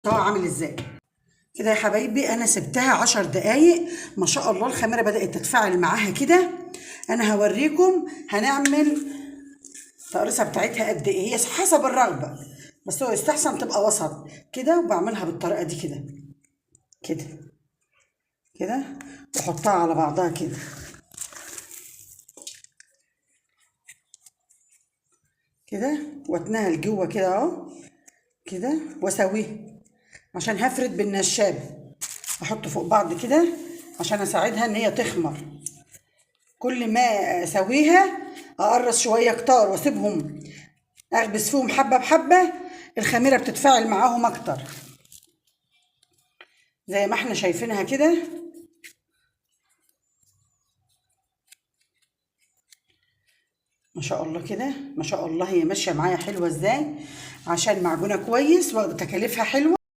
عامل ازاي كده يا حبايبي. انا سبتها 10 دقايق، ما شاء الله الخميره بدات تتفاعل معاها كده. انا هوريكم هنعمل التقريصه بتاعتها قد ايه، هي حسب الرغبة، بس هو يستحسن تبقى وسط كده. وبعملها بالطريقة دي كده كده كده، واحطها على بعضها كده كده، واتنها لجوه كده اهو كده، واسويها عشان هفرد بالنشابه، احط فوق بعض كده عشان اساعدها ان هي تخمر. كل ما اسويها اقرص شوية كتار واسيبهم اخبز فيهم حبه بحبه، الخميره بتتفاعل معاهم اكتر زي ما احنا شايفينها كده. ما شاء الله كده، ما شاء الله هي ماشية معايا حلوة ازاي، عشان معجونه كويس وتكاليفها حلوة.